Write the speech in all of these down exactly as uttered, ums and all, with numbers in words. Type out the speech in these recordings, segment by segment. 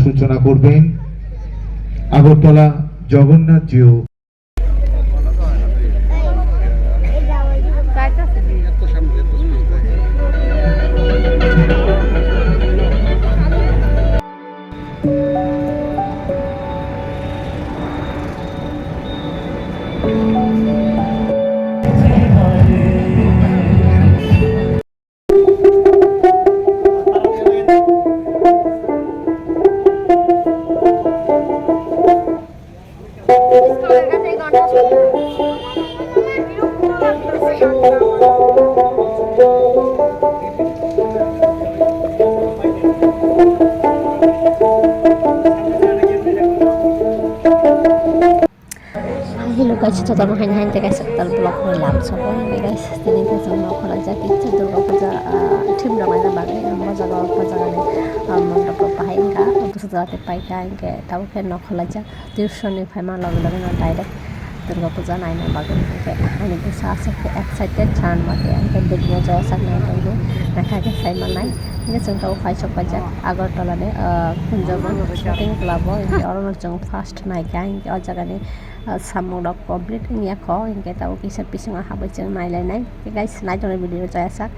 সূচনা করবেন আগরতলা জগন্নাথ জিউ। Hello guys, jotono haino haino tei kaisa kwtal vlog ni lam soko. Guys, tini khe chwng nok khwlaijak kisa Durga Puja, ah, theme rok naina bagwi. Omo jaga o, o jaga ni, ah, mondop rok bahai wngkha, bwsajak tei paikha, hinkhe tabuk khe nok khwlaijak. Tuition ni phaima logi logi no direct Durga Puja naina bagwi. Hinkhe ani bwsa aswk khe excited, chan ma khe, hinkhe video o jora sak nai tongo, naikha khe sai manai. Hinkhe chwng tabuk paisok paijak Agartala ni, ah, Kunjabon Shooting Club o, hinkhe oro no chwng first naikha, hinkhe o jaga ni ah, samung rok complete wngya kho, hinkhe tabuk kisa bisingo habwi chwng nailainai. Tei guys, naitongnai video no chaya sak,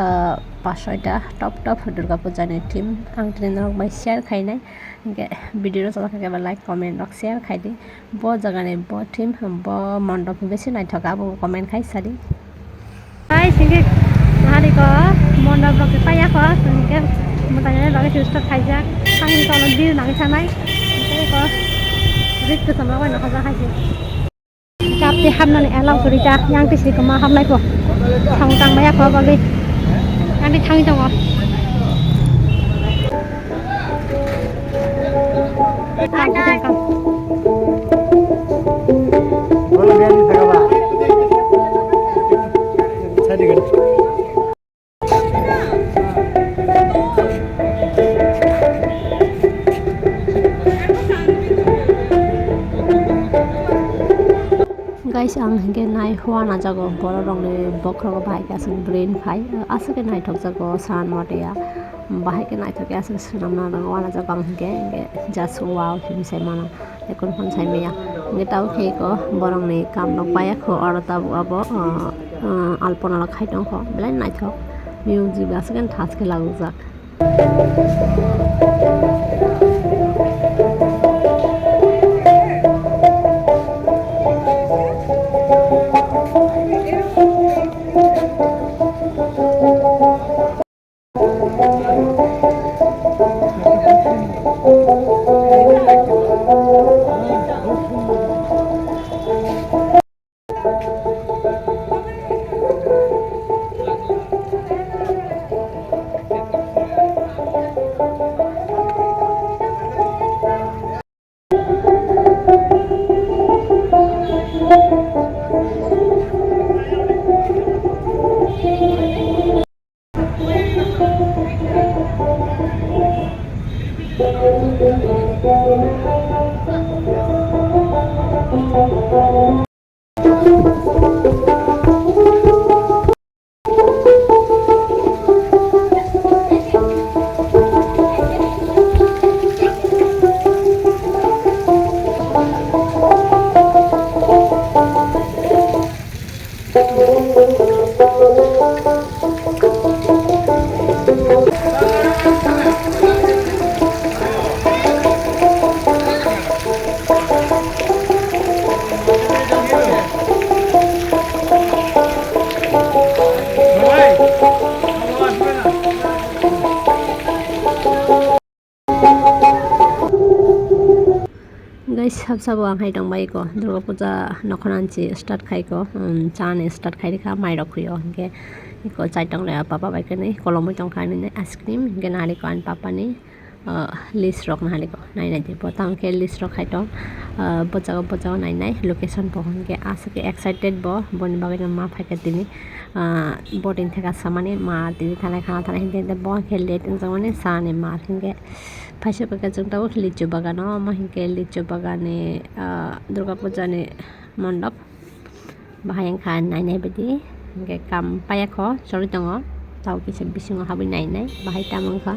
ah, pas soita top top Durga Puja ni theme ang tini norok bai share khainai. Hinkhe video no chajak khe like, comment rok share khai di. Bo jaga ni bo theme, bo mondop besi naithok, abo comment khai sadi. Guys, hinkhe nahari ko mondop rok khe paiya kho, hinkhe mwtai nani bagwi se start khaijak. Thangwi tolo view nangwi thanai. Hinkhe ko rit kwcham rok bai nokha jak hai se. Kap tei hapnani allow kwrwi ta, yang tei se kwma hapnai kho. Thang tang maya kho bagwi. Yang tei thangwi tongo. Guys, ang hinkhe nai hua najago, borok rokni bokhorogo bahai khe aswk brain phai, aswk khe naithok jago san moteya. Bahai khe naithok khe aswk swnamna nango, uanajago ang hinkhe, hinkhe just wow hinwi sai mano. Ekon phano sai maya. Hinkhe tabuk khe eko borokni kam rok paiya kho, oro tabuk abo, ah, ah, alpona rok khai tongkho, belai naithok. Music bo aswk khe thas khe lagujak. Guys, sab sabo ang hai tong bai ko Durga Puja nokhornani start khai ko, um, chani start khai rikha, mai rok khuyo, hinkhe iko chai tong le papa bai khe ni kolomwi tong kha nini ice cream, hinkhe nari ko ani papa ni, uh, list rok nari ko nai nai di, bo tang khe list rok khai tong, uh, bo jaga bo jaga nai nai location bo, hinkhe aswk khe excited bo, boni bagwi no ma phai kha tini, uh, boating theka samani ma tini thanai khana thanai, hinkhe bo khe late wngjakmani sani ma hinkhe. Phaisa phaikha chwng tabuk lichu bagano, omo hinkhe lichu baganni, ah, Durga Puja ni mondop. Bahai wngkha nainai baidi, hingke kam paiya kho choli tongo, tao kisa bisingo habwi nainai bahai tamo wngkha.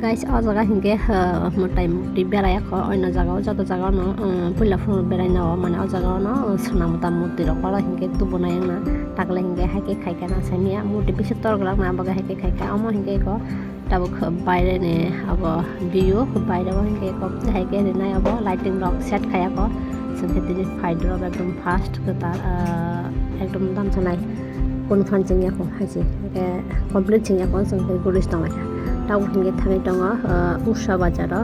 Guys, o jaga hingke, uh, mwtai mukti berai kho, oino jaga o, joto jaga o no, uh, puila phuru berai no, mane o jaga o no, uh, swnam mwtai mukti rok oro hingke tubunai wngna, takle hingke haike khaikha na samiya, mukti bisingo torok rok na, abo khe haike khaikha, omo hingke kho tabuk baire ni abo view, baire o hingke kho haike rinai abo lighting rok set khaiya kho, so khe tini phai rok ekdom fast kwtal, uh, ekdom dam sanai. Confirm chengya kho hai se, eh, complete chengya kho, chwng tei guri tong lai kha. Tabuk hingke thangwi tongo, eh, Usha bazar o.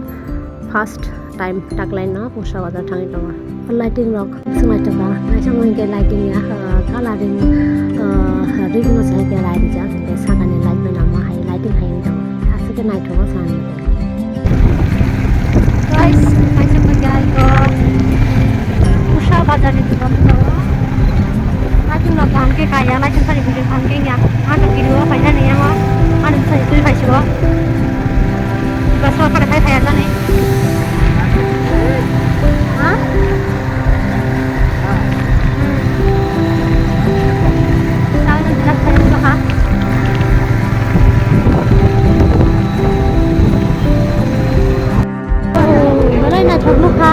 First time taklai no Usha bazar thangwi tongo. Lighting rok swng lai tongkha, naising hingke lighting ya, eh, coloring, eh, ring no sai ke light rijak, hingke sakani light no nangma hai lighting hai wng tongo. Aswk khe naithogo sanani. Guys, kaisa paikha aiko Usha bazar ni dukan o. Lighting rok kaham khe kaiya, lighting sari video kaham khe wngya. Ano video o paisa ni yango, ano bwsai twi paisigo. Bwsa o phano khai phaiya jani. Ha? Belai naithok nukha.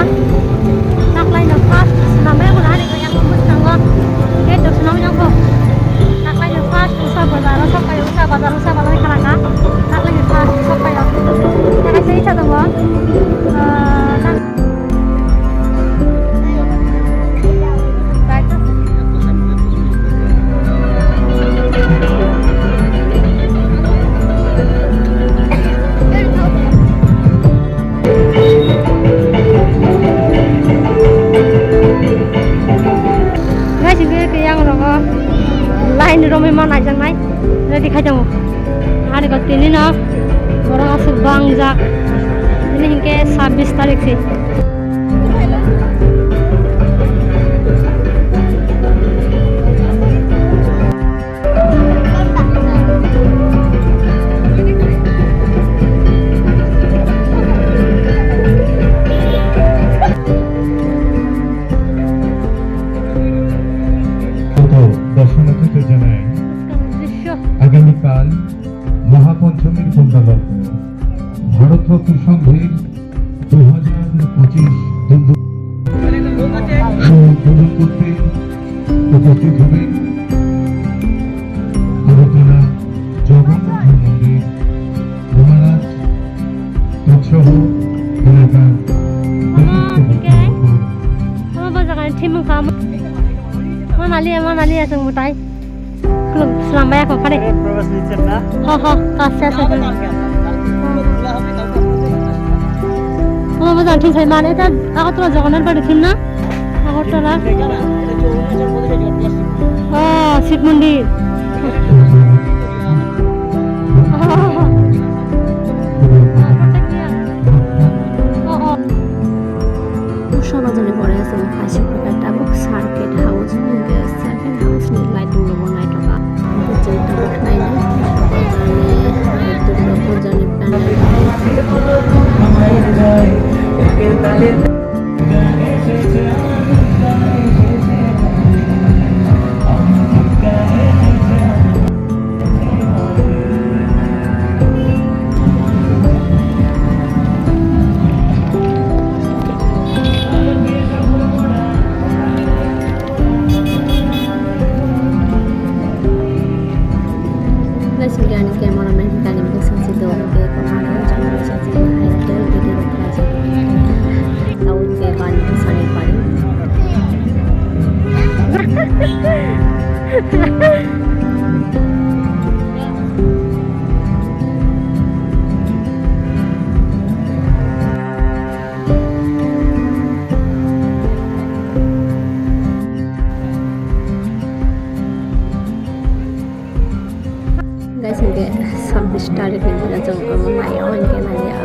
Taklaino first swnamwi wngkha ani khe yang mwskango. Gate rok swnamwi nangkho. Taklaino first Usha bazar o sokphaio, Usha bazar, Usha bazar wngkha nangkha. Taklaino first sokphaio. Tei kaisa isa tongo. Ah, Guys, hingke ke yang rogo line romwi ma naijaknai ready khai tongo. Ani ko tini no borok aswk bangjak. Tini hingke sabbish tarik se. কত দর্শনার্থীদের জানাই, আগামীকাল মহাপঞ্চমীর পুণ্যলগ্ন ভারতরত্ন সংঘের দু হাজার পঁচিশ ধুমধাম শুভ উদ্বোধন করতে উপস্থিত হবেন আগরতলা জগন্নাথ মন্দির মহারাজ তৎসহ এলাকার বিশিষ্ট ব্যক্তিবর্গ। Ama bajagan thimung kha. Mana liya, mana liya, sung mutai. Klung slam baya ko khare. Ho, ho, ka se se. Ama bajagan thim sai mane ta, Agartala Jagannath Bari thim na? Agartala. Oh, Shiv Mandir. Oh, oh. Usha bazar ni pore aswk kaisa paikha tabuk circuit house, hwnkhe circuit house ni lighting rok bo naithok kha. Hwnkhe chwng tabuk nainai Durga puja ni pandal. Guys, hingke ani camera man hingke ani bwsang si do, hingke kwmana jang bwsang si do, hingke video rok khlai si do. Tao hingke bani bwsani bari. Guys, hingke sabbish tarik ni dino chwng omo naio, hingke naiya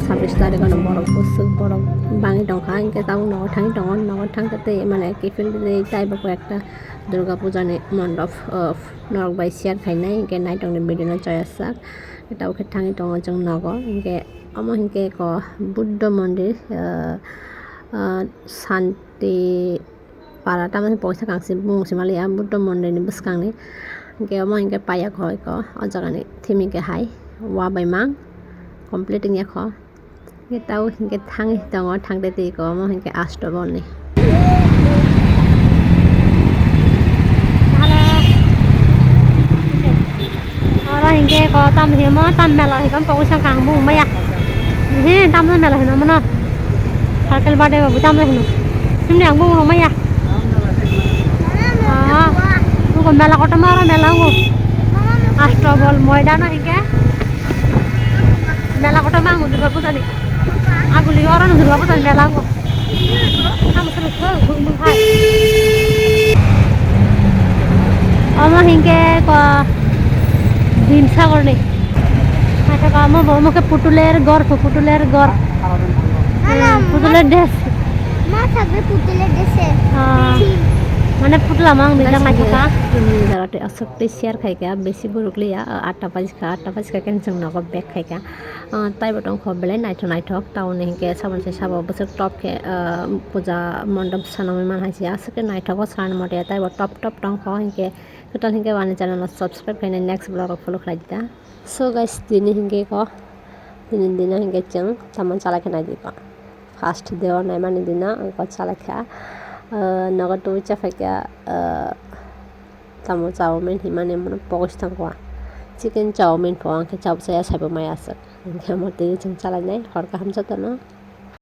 sabbish Tari kono borok bwswk borok bangwi tongkha, hinkhe tabuk nogo thangwi tongo, nogo thangkhe tei mane kiphil tei taibo koi ekta Durga puja ni mondop, ah, norok bai share khainai, hinkhe naitok ni video no choyajak. Tabuk khe thangwi tongo chwng nogo, hinkhe omo hinkhe ko Buddha mondir, ah, ah, Santi para tamoni pokisa kangsi bumung sima liya Buddha mondir ni bwskang ni. Hinkhe omo hinkhe paiya kho eko o jaga ni thimi khe hai wa bai mang complete wngya kho. Hinkhe tao hinkhe thangwi tongo, thangde twi eko omo hinkhe Ashtabal ni. Oro hinkhe ko tam himo, tam mela hikam pokisa kang bumung maya. He, tam mela hino mono. Circle bade babu tam hino. Simni ang bumung maya. Ah, nugo mela kotor ma oro mela nugo. Ashtabal moidano hinkhe. Mela kotor ma ang Durga puja ni. Aguli oro Durga puja ni mela nugo. Omo hinkhe ko Bimsagor ni. Naithok omo bo, omo khe putuler gor, putuler gor. Putuler dress. Ma thakre putuler dress. Ah, mane putla mang bijak naithok kha. Tini jara tei aswk tei share khai kha, besi borok liya, atta bajikha, atta bajikha khe chwng nogo back khai kha. Ah, taibo tongkho belai naithok naithok, tauni hinkhe saboni se sabo bwswk top khe, ah, puja mondop sanwi manhai se aswk khe naithok o sani mote taibo top top tongkho, hinkhe kwtal hinkhe ani channel no subscribe khainai next vlog rok follow khlai dita. So guys, tini hinkhe ko, tini dino hinkhe chwng tamo chalai khe nai diko. First day o naimani dino ang ko chalai kha, ah, nogo twi chaphai kha, ah, Tamo chowmin himani mono pokis tangkha. Chicken chowmin pho ang khe chabo chaya saibo maya aswk. Hinkhe omo twi chwng chalainai hor kaham jotono.